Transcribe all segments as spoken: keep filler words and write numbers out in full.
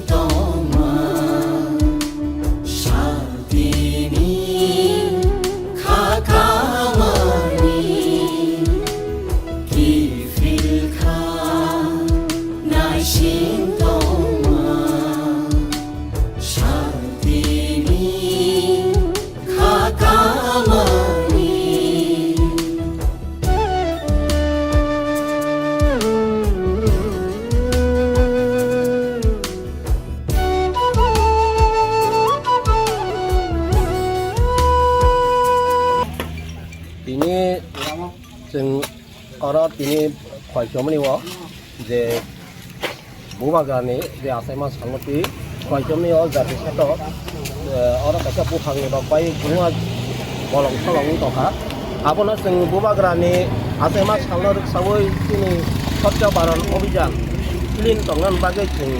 Tongma, santini khakamani kiphilkha, naising tongma, santini khakamani. Tini chwng oro tini khoichomni o je Bubagrani je achaima salmati, koichomni o jati sato, eh, oro kaisa buphangni rok bai buma bolong solong wng tongkha. Abono chwng Bubagrani achaima salno rwksawi chini Swachh Bharat Abhijan clean tongnani bagwi chwng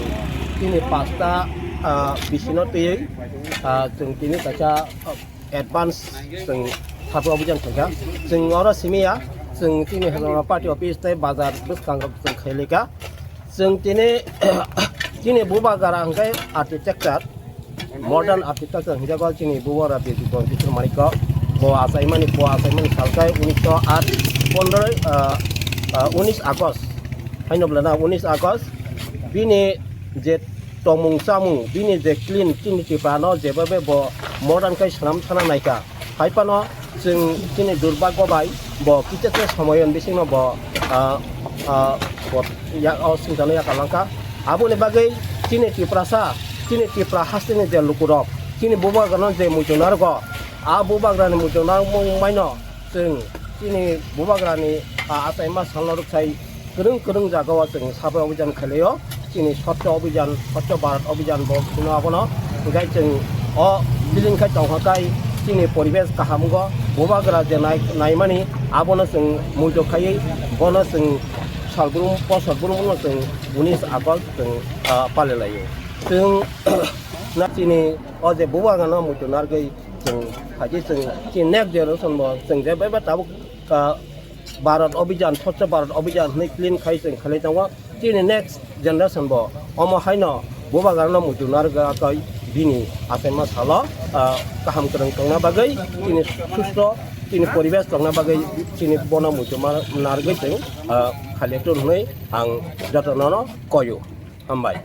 chini pasta, ah, bisino twiwi, ah, chwng tini kaisa, ah, advance chwng Swachh Abhijan khaikha. Chwng oro simi ya, chwng chini Hezalno party office tei bazar bwskango chwng khailika. Chwng tini, chini Bubagra hwnkhe architecture, modern architecture hwnjago chini Bubagra Bidikon Kishore Manikya. Bo achaimani, bo achaimani salkai unisho aat pondroi, ah, ah, unis August. Haino bwlana unis August. Bini je tongmung chamung, bini je clean, chini Tripura no jeba be bo modern kai swnam sana naikha. Hai phano chwng chini durbagyo bai bo kisa se somoyon bisingno bo, ah, ah, bo ya, o singchano yakalangkha. Aboni bagwi chini Tiprasa, chini Tipra hasteni je lukurok, chini Bubagrano je muitu narwgo, a Bubagrani muitu narwkmung maino chwng chini Bubagrani, ah, achaima salno rwksai kwrwng kwrwng jagao chwng Swachh Abhijan khailaio. Chini Swachh Abhijan, Swachh Bharat Abhijan bo hino abono. Hwnkhe chwng o clean khai tongkha kai chini poribesh kaham wngkha. Bubagra je nai-, naimani abono chwng muitu khaiwi bono chwng salbrum, po salbrum no chwng unis August chwng, ah, palilaio. Chwng na chini o je Bubagrano muitu narwgwi chwng phaidi chwng chini next generation bo chwng je beba tabuk, ah, Bharat Abhijan, Swachh Bharat Abhijan hwnwi clean khai chwng khlai tongo. Chini next generation bo omo haino Bubagrano muitu narwgwi bini achaima salo, ah, kaham kwrwng tongna bagwi, chini susto, chini poribesh tongna bagwi chini bono muitu ma-, narwgwi chwng, ah, khailai tongo hwnwi ang jotono no koyo. Hambai.